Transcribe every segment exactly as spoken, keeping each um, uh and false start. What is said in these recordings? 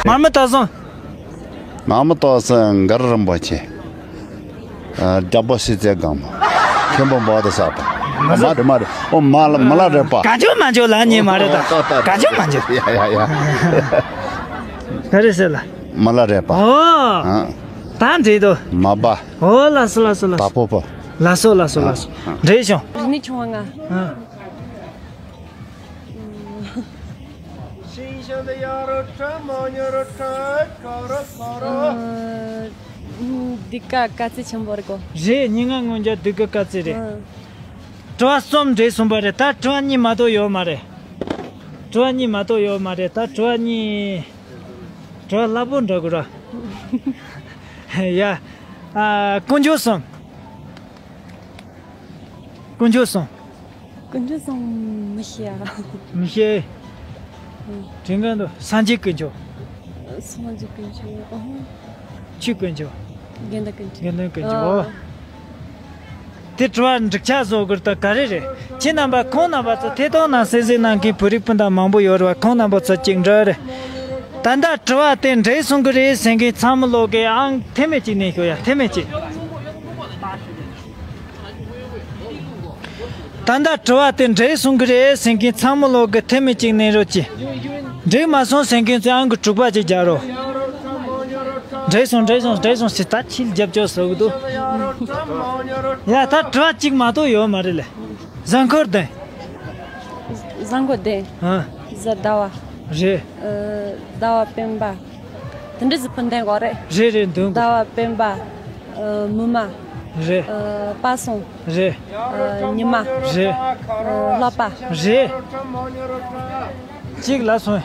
མར་མི་སྟག་བཟང་། མར་མི་སྟག་བཟང་མགར་རིན་པོ་ཆེ། ཨ། རྒྱལ་པོ་སྲས་བཅས་སྒང་མོ། མཁན་པོ་འབའ་ཏི་ས་པ། མ་རེད་མ་རེད། ཨོ་མ་ལ་མ་ལ་རེད་པ། ག་ཅུང་མ་ཅུང་ལ་ཉེ་མ་རེད་ད། ཨོ་ད་ད། ག་ཅུང་མ་ཅུང་། ཡ་ཡ་ཡ། ག་རེ་ཟེར་ལ། མ་ལ་རེད་པ། ཨོ། ཨ། ད་འགྲིག་འདུག་མ་པ། ཨོ་ལགས་སོ་ལགས་སོ་ལགས་ད་སོ། ཕོ་ཕོ། ལགས་སོ་ལགས་སོ་ལགས་སོ། ཨ། འགྲིག་བྱུང་། རིག་གནས་ཆུང་བ་ལྔ། ཨ། འདི་ག་དཀའ་ཚེགས་ཆེན་པོ་རེད་གོ། རེད། སྙན་ངག་སྔོན་འཇུག་འདི་ག་དཀའ་ཚེགས་རེད། ཨ། དྲི་བ་གསུམ་འགྲིག་སོང་པ་རེད། ད་དྲི་བ་གཉིས་མ་གཏོགས་ཡོད་མ་རེད། དྲི་བ་གཉིས་མ་གཏོགས་ཡོད་མ་རེད། ད་དྲི་བ་གཉིས། དྲི་བ་སླ་པོ་འདྲ་གོ་ར། ཡ། ཨ། དཀོན་མཆོག་གསུམ། དཀོན་མཆོག་གསུམ། དཀོན་མཆོག་གསུམ་མི་ཤེས་ཨ། མི་ཤེས། ཨང་། དྲན་ག་འདུག་སངས་རྒྱས་དཀོན་མཆོག་སངས་རྒྱས་དཀོན་མཆོག་ཨང་། ཆོས་དཀོན་མཆོག་དགེ་འདུན་དཀོན་མཆོག་དགེ་འདུན་དཀོན་མཆོག་ཨ། ཨོ། དེ་དྲི་བ་འགྲིག་ཆ་བཟོ་དགོས་ད་ག་རེ་རེད། ཁྱེད་རྣམ་པ་ཁོང་རྣམ་པ་ཚོ་ཐད་གཏོང་ནང་གསན་གཟིགས་གནང་མཁན་བོད་རིགས་སྤུན་ཟླ་མང་པོ་ཡོད་རེད་བ། ཁོང་རྣམ་པ་ཚོ་གཅིག་འདྲི་རེད། ད་ལྟ་དྲི་བ་དེ་འགྲིག་སོང་གི་རེད་ཟེར་མཁན་ཚང་མ་ལོག་གི་ཨང་ཐེ་མེད་ཅིག་ནས་ཤོག་ཡ། ཐེ་མེད་ཅིག་ད་ལྟ་དྲི་བ་དེ་འགྲིག་སོང་གི་རེད་ཟེར་མཁན་ཚང་མ་ལོག་གི་ཐེ་མེད་ཅིག་ནས་རོགས་གྱིས། འགྲིག་མ་སོང་ཟེར་མཁན་ཚོས་ཨང་ཀི་དྲུག་པ་ཅིག་རྒྱག་རོགས། འགྲིག་སོང་། འགྲིག་སོང་། འགྲིག་སོང་ཟེར། ད་ཕྱིར་རྒྱབ་སྐྱོར་བཟོ་གི་འདུག་ཡ། ད་དྲི་བ་གཅིག་མ་གཏོགས་ཡོད་མ་རེད་ལེ། གཟའ་འཁོར་བདུན། གཟའ་འཁོར་བདུན། ཨ། གཟའ་ཟླ་བ། རེད། ཨ། ཟླ་བ་སྤེན་པ། དེ་འདྲ་ཟེར་ཕུ་འདོན་དགོས་རེད། རེད་རེད། འདོན་དགོས། ཟླ་བ་སྤེན་པ། ཨ། མུ་མ། རེད། ཨ། པ་སངས། རེད། ཨ། ཉི་མ། རེད། ཨ། ལྷག་པ། རེད། གཅིག་ལ་སོང་།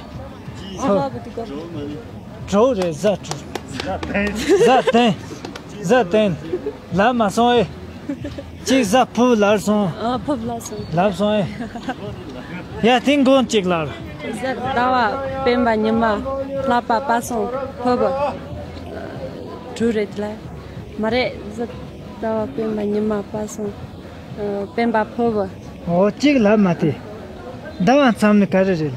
ཨ། ལྷག་པ་དེ་གོ། དྲུག་རེད། གཟའ་དྲུག་གཟའ་བདུན། གཟའ་བདུན། ལབ་མ་སོང་ཨེ། གཅིག་གཟའ་ཕུར་བུ་ལབ་སོང་། ཨ། ཕུར་བུ་ལབ་སོང་། ལབ་སོང་ཨེ། ཡ། དེ་མགོ་གཅིག་ལབ། གཟའ་ཟླ་བ་སྤེན་པ་ཉི་མ་ལྷག་པ་པ་སངས་ཕུར་བུ། དྲུག་རེད་དེ་ལ། མ་རེད། གཟའ་ཟླ་བ་སྤེན་པ་ཉི་མ་པ་སངས། ཨ། སྤེན་པ་ཕུར་བུ། འོ་གཅིག་ལབ་མ་དེ། ཟླ་བ་མཚམས་ནི་ག་རེ་རེད་ལ།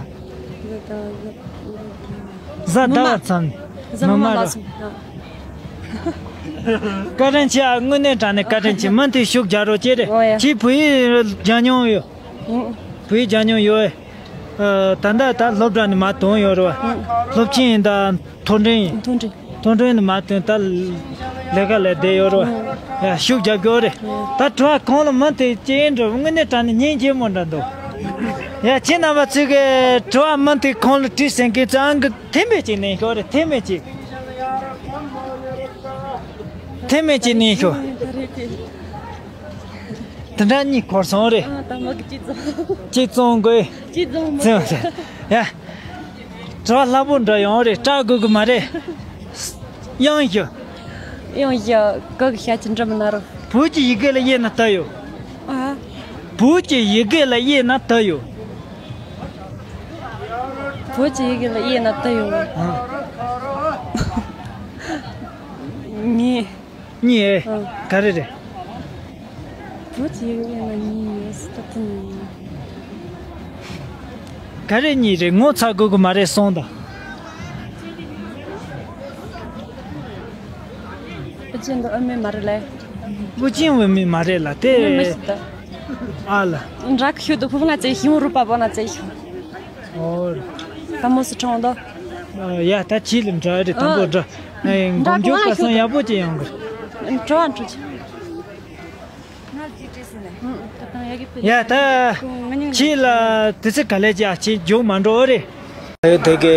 གཟའ་ཟླ་བ་མཚམས་ནི། གཟའ་མུ་མ་ལ་སོང་། བཀའ་དྲིན་ཆེ་ཨ། དངོས་གནས་དྲང་གནས་བཀའ་དྲིན་ཆེ། མུ་མཐུད་ཤུགས་རྒྱག་རོགས་བྱེད་རེ། ཨོ་ཡ། ཁྱེད་བོད་ཡིག་སྦྱང་མྱོང་ཡོད། ཨང་། བོད་ཡིག་སྦྱང་མྱོང་ཡོད། ཨ། ད་ལྟ་ད་སློབ་གྲྭ་ནས་མར་ཐོན་ཡོད་རེད་བ། ཨང་། སློབ་ཆེན་ཡིན་ད་མཐོ་འབྲིང་ཡིན། མཐོ་འབྲིང་། མཐོ་འབྲིང་ནས་མར་ཐོན་ད་ལས་ཀ་ལས་བསྡད་ཡོད་རེད་བ། ཨང་། ཡ། ཤུགས་རྒྱབ་དགོས་རེད། ཨང་། ད་དྲི་བ་གང་ལ་མུ་མཐུད་ཅི་ཡིན་འགྲོ། དངོས་གནས་དྲང་གནས་སྙིང་རྗེ་མོ་འདྲ་འདུག་ཡ། ཁྱེད་རྣམ་པ་ཚོས་གི་དྲི་བ་མུ་མཐུད་གང་ལ་དྲིས་ཟེར་མཁན་ཚོ་ཨང་ཀི་ཐེ་མེད་ཅིག་ནས་ཤོག་རེ། ཐེ་མེད་ཅིག་ཐེ་མེད་ཅིག་ནས་ཤོག་དེ་འདྲ་གཉིས་འཁོར་སོང་རེད། ཨ། ད་མ་གི་གཅིག་བཙོང་། གཅིག་བཙོང་དགོས། གཅིག་བཙོང་མ། བཙོང་ཟེར། ཡ། དྲི་བ་སླ་པོ་འདྲ་ཡོང་རེད། སྐྲག་དགོས་གི་མ་རེད། ཡང་ཞུ། ཡང་ཞུ། ག་གི་ཤ་ཅི་འདྲ་མི་ན་རོ། བོད་ཀྱི་ཡི་གེ་ལ་དབྱེ་ན་ད་ཡོད། ཨ། བོད་ཀྱི་ཡི་གེ་ལ་དབྱེ་ན་ད་ཡོད། བོད་ཀྱི་ཡི་གེ་ལ་དབྱེ་ན་ད་ཡོད། ཨ། ངས། གཉིས། ཨ། ག་རེ་རེད། བོད་ཀྱི་ཡི་གེ་ལ་གཉིས་ཡོད་སྲིད་ད་དེ་ནི། ག་རེ་གཉིས་རེད། ངོ་ཚ་དགོས་གི་མ་རེད་སོང་ད། ཨ་ཅེ་འདི་ཨ་མེ་མ་རེད་ལེ། ཨུ་ཅིན་བུ་མེ་མ་རེད་ལ་དེ། མེ་མེ་ཤི་ད། ཨ་ལ། འདྲ་གི་ཤུ་དུ་ཕུ་ཕུ་ང་ཚེ་ཤིང་རུ་པ་པོ་ན་ཚེ་ཤིང་། ཨོ། ད་མོ་སི་ཁྲོང་དོ། ཡ་ད་ཁྱི་ལ་འདྲ་རེད་དང་པོ་འདྲ། འགོམ་འགོམ་ཅོག་པ་སང་ཡག་པོ་ཅིག་ཡོང་གི། འགྲོ་ཨ་འགྲོ་ཅི། ཡ་ད། ཁྱི་ལ་དུས་ཚོད་ག་ལེ་ཅི་ཨ་ཅེ་མཇུག་མ་འགྲོ་རེད། དེ་གི་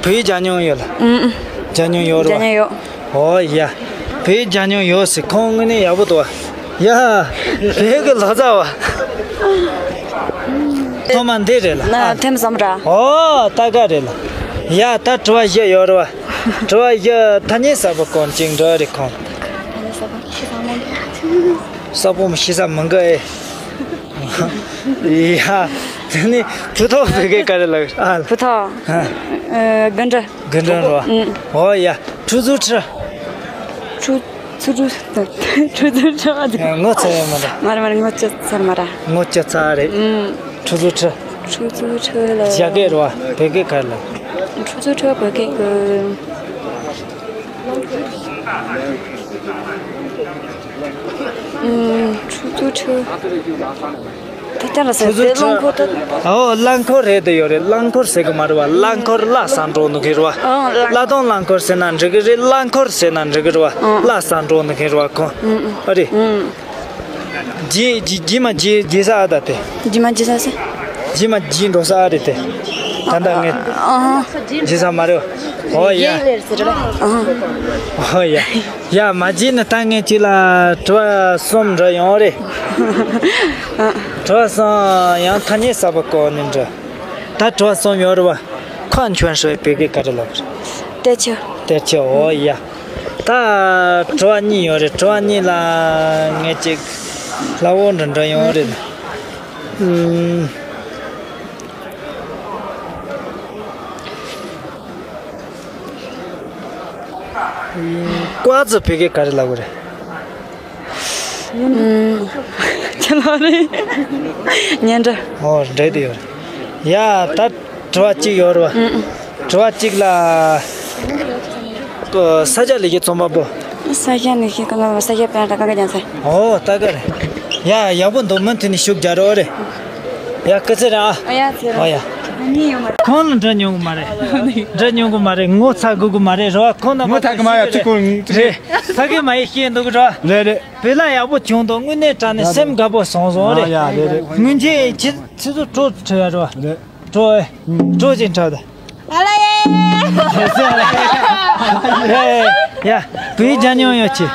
བོད་ཡིག་སྦྱང་མྱོང་ཡོད་ལ། ཨུམ། སྦྱང་མྱོང་ཡོད་རེད་བ། སྦྱང་མྱོང་ཡོད། ཨོ་ཡ། བོད་ཡིག་སྦྱང་མྱོང་ཡོད་ཟེར། ཁོང་དངོས་གནས་ཡག་པོ་འདུག་བ། ཡ། བོད་ཀྱི་ལོ་ཙཱ་བ། ཐོག་མ་འདི་རེད་ལ། ན་ཨ། ཐེམ་བསམ་ར། ཨོ་ད་ག་རེད་ལ། ཡ་ད་དྲི་བ་བཞི་ཡོད་རེད་བ། དྲི་བ་བཞི་ཐ་སྙད་གསར་པ་གོན་ཅིང་འགྲོ་རེད་ཁོང་། ཐ་སྙད་གསར་པ་ཤེས་ས་མང་གི། གསར་པོ་མི་ཤེས་ས་མང་གི་ཨེ། ཡ། དེ་ནི་བུ་ཐོག་བོད་སྐད་ག་རེ་ལབ། ཨ། བུ་ཐོག་ཨ། ཨ། དགུན་འབྲུ། དགུན་འབྲུ་རོ། ཨུ། ཨོ་ཡ། ཁྲུ་ཚུར་ཁྲི། ཁྲུ་ཚུར་ཁྲི། ཁྲུ་ཚུར་ཁྲི་བ་འདུག་ངོ་ཚ་ཡ་མ་རེད། མ་རེད་མ་རེད། ངོ་ཅི་ཚར་མ་རེད། ངོ་ཅི་ཚར་རེད། ཨུ། ཁྲུ་ཚུར་ཁྲི། ཁྲུ་ཚུར་ཁྲི་ལ། རྒྱ་སྐད་རོ། བོད་སྐད་ག་རེ་ལབ། 出租车不给个，嗯，出租车。ད་ལྟ་ལ་ཟེར་ཏེ་རླངས་འཁོར་ད། ཨོ་རླངས་འཁོར་རེད་དེ་ཡོད་རེད། རླངས་འཁོར་ཟེར་གི་མ་རེད་བ། རླངས་འཁོར་གླ་ས་འགྲོ་འདུག་གི་རེད་བ། ཨོ་རླངས་། གླ་གཏོང་རླངས་འཁོར་ཟེར་ན་འགྲིག་གི་རེད། རླངས་འཁོར་ཟེར་ན་འགྲིག་གི་རེད་བ། ཨོ་གླ་ས་འགྲོ་འདུག་གི་རེད་བ་ཁོང་། ཨ་རེད། རྗེས་རྗེས་རྗེས་མ་རྗེས་རྗེས་ས་ཨ་ད་དེ། རྗེས་མ་རྗེས་ས་ཟེར། རྗེས་མ་རྗེས་འགྲོ་ས་ཨ་རེད་དེ། ད་ལྟ་ངས། ཨ་རྗེས་ས་མ་རེད། ཨོ་ཡ། ཨོ་ཡ། ཡ་མ་རྗེས་ནི་ད་ངས་ཅིག་ལ་དྲི་བ་གསུམ་འདྲ་ཡོང་རེད། དྲི་བ་གསུམ་ཡང་ཐ་སྙད་གསར་པ་བཀོད་ནི་འདྲ། ད་དྲི་བ་གསུམ་ཡོད་རེད་བ། 矿泉水 བོད་སྐད་ག་རེ་ལབ་རེད། 德球། 德球། ཨོ་ཡ། ད་དྲི་བ་གཉིས་ཡོད་རེད། དྲི་བ་གཉིས་ལ་ངས་ཅིག་སླ་བོ་འདྲ་འདྲ་ཡོང་རེད། ཨུམ། ཀོ་ཙི་བོད་སྐད་ག་རེ་ལབ་དགོས་རེད། ཅི་ལབ་རེད། ཉན་འདྲ། ཨོ་འདྲ་དེ་ཡོད་རེད། ཡ་ད་དྲི་བ་གཅིག་ཡོད་རེད་བ། དྲི་བ་གཅིག་ལ། ས་སྐྱ་ལེགས་བཤད་རྩོམ་པ་པོ། ས་སྐྱ་ལེགས་བཤད་རྩོམ་པ་པོ་ས་སྐྱ་པཎྜི་ཏ་ཀ་ཀ་རྒྱལ་མཚན། ཨོ་ད་ག་རེད། ཡ་ཡག་པོ་འདུག་མུ་མཐུད་ནས་ཤུགས་རྒྱག་རོགས་རེད། ཡ་སྐུ་ཚེ་རིང་ཨ། ཨ་ཡ་ཚེ་རིང་། ཨོ་ཡ། ཁོང་ལ་འདྲི་མྱོང་གི་མ་རེད། འདྲི་མྱོང་གི་མ་རེད། ངོ་ཚ་དགོས་གི་མ་རེད་རོ། ཁོང་རྣམ་པ་ངོ་ཚ་གི་མ་ཡ་ཚིག་ཁོང་རེད། ཕ་གི་མ་ཡི་ཤེས་འདུག་གི་རོ། རེད་རེད། བོད་ལྭ་ཡག་པོ་བྱུང་འདུག་དངོས་གནས་དྲང་གནས་སེམས་དགའ་པོ་སོང་སོང་རེད། ཨ་ཡ་རེད་རེད། སྔོན་ཆད་ཆུ་ཆུ་ཚོད་དྲུག་ཁྲི་ཡ་རོ། རེད། དྲུག་ཨེ། དྲུག་ཅིག་འཁྲབ་ད། ཨ་ལ་ཡེ། ཡ་བོད་ཡིག་སྦྱང་མྱོང་ཡོད་ཅི།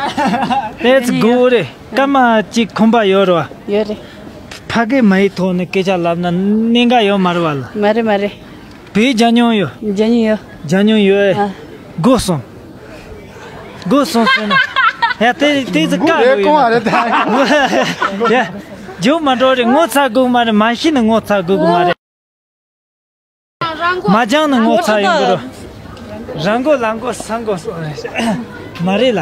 Let's go རེད། སྐར་མ་གཅིག་ཁོམ་པ་ཡོད་རེད་བ། ཡོད་རེད། ཕ་གི་མ་ཡི་ཐོག་ནས་སྐད་ཆ་ལབ་ན་གནད་འགག་ཡོད་མ་རེད་བ་ལ། མ་རེད་མ་རེད། བོད་ཡིག་སྦྱང་མྱོང་ཡོད། སྦྱང་མྱོང་ཡོད། སྦྱང་མྱོང་ཡོད་ཨེ། ཨ། དགོས་སོང་། དགོས་སོང་ཟེར་ན། ཡ་དེ་དེ་ཚོ་བཀག་དགོས་ཡོད་ན། ཡ་རྒྱུ་མ་འགྲོ་རེད། ངོ་ཚ་དགོས་མ་རེད། མ་ཤེས་ན་ངོ་ཚ་དགོས་གི་མ་རེད། མ་སྦྱངས་ན་ངོ་ཚ་ཡོང་གི་རེད། རང་མགོ་ལ་མགོ་ས་མགོ་སོགས་རེད། མ་རེད་ལ།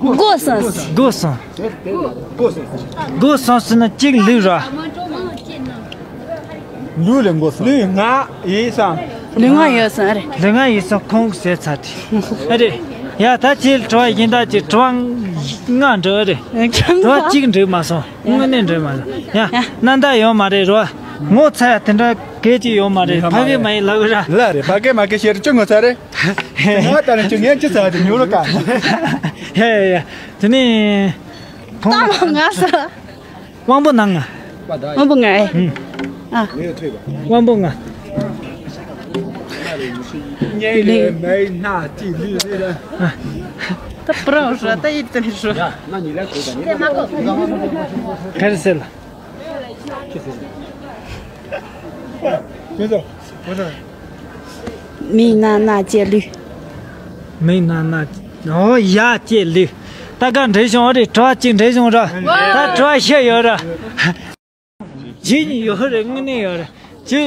མགོ་སོང་། མགོ་སོང་། མགོ་སོང་ཟེར་ན་གཅིག་ལུས་ར། ལུས་ལས་མགོ་སོང་། ལུས་ང་ཡིན་སང་། ལུས་ང་ཡོད་སང་རེད། ལུས་ང་ཡིན་སང་ཁོང་ཟེར་ཚར་དེ། ཨ་རེད། ཡ་ད་ཁྱེད་དྲི་བ་ཡིན་ད་ཅིག་དྲི་བ་ལྔ་འདྲི་ཨ་རེད། དྲི་བ་གཅིག་འདྲི་མ་སོང་། དངོས་གནས་འདྲི་མ་སོང་། ཡ་རྣམ་དག་ཡོད་མ་རེད་རོ། ངོ་ཚ་ཡ་དེ་འདྲ་སྐད་ཅིག་ཡོད་མ་རེད། ཕ་གི་མ་ཡི་ལབ་ར། ལ་རེད། ཕ་གི་མ་གི་ཤེས་རེད། ཅི་ངོ་ཚ་རེད། ང་ད་ནི་ཅི་ངན་ཅི་ཚ་རེད་ཉོ་རོ་ཀ། ཡ་ཡ་ཡ། དེ་ནི། ཁོང་ད་མ་ང་ས། དབང་པོ་ནང་ང་། དབང་པོ་ང་ཨེ། ཨ། དབང་པོ་ང་། ལུས། ད་པུ་རོ་ར་ད་ཡིད་དུ་ནི་ར། ག་རེ་ཟེར་ལ། མིག་རྣ་སྣ་ལྕེ་ལུས། མིག་རྣ་སྣ། ཨོ་ཡ་ལྕེ་ལུས། ད་ག་འདྲེ་བྱུང་རེད། དྲི་བ་གཅིག་འདྲེ་བྱུང་ར། ད་དྲི་བ་ཤེས་ཡོད་ར། རྗེས་གཉིས་ཡོད་རེད། དངོས་གནས་ཡོད་རེད། རྗེས་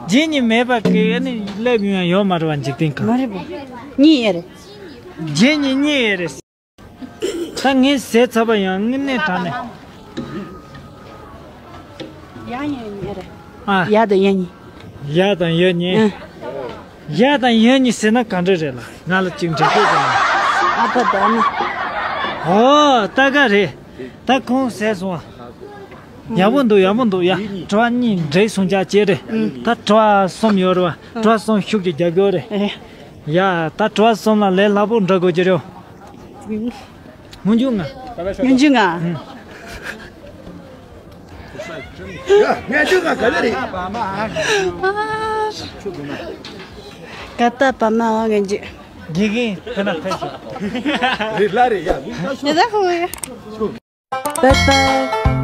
རྗེས་གཉིས་མེད་པ་གི་ཨ་ནི་སླེབས་ཡོང་ཡ་ཡོད་མ་རེད་བ། འཇིག་རྟེན་གང་། མ་རེད་པ། གཉིས་ཡོད་རེད། རྗེས་གཉིས་གཉིས་ཡོད་རེད། ད་ངས་ཟས་ཚར་བ་ཡང་དངོས་གནས་དྲང་གནས། ཡ་ཡ་གཉིས་རེད། ཨ། ཡ་དང་ཡ་གཉིས། ཡ་དང་ཡ་གཉིས། ཨ། ཡ་དང་ཡ་གཉིས་ཟེར་ན་ག་འདྲ་རེད་ལ། ང་ལ་ཅིག་འགྲེལ་བཤད་དང་། ཨ་ཕ་ད་ཨ་མ། ཨོ་ད་ག་རེད། ད་ཁོང་ཟས་སོང་བ། ཡག་པོ་འདུག་ཡག་པོ་འདུག་ཡ་དྲི་བ་གཉིས་འདྲེས་སོང་ཅག་ཅེ་རེད། ད་དྲི་བ་གསུམ་ཡོད་རེད་བ། དྲི་བ་གསུམ་ཤུགས་ཀྱིས་རྒྱབ་དགོས་རེད། ཡ་ད་དྲི་བ་གསུམ་ལ་ལས་སླ་པོ་འདྲ་དགོས་ཀྱི་རེད། སྔོན་འཇུག་ང་། སྔོན་འཇུག་ང་། ཡ་སྔོན་འཇུག་ང་ག་ལེ་རེད། ག་ད་པ་མ་བ་ངན་ཇི། དགེ་རྒན་ཕེ་ན་ཕེ་ཤོག་རེད་ལ་རེད་ཡ། ཡ་ད་ཧུ་ཡ། Bye bye.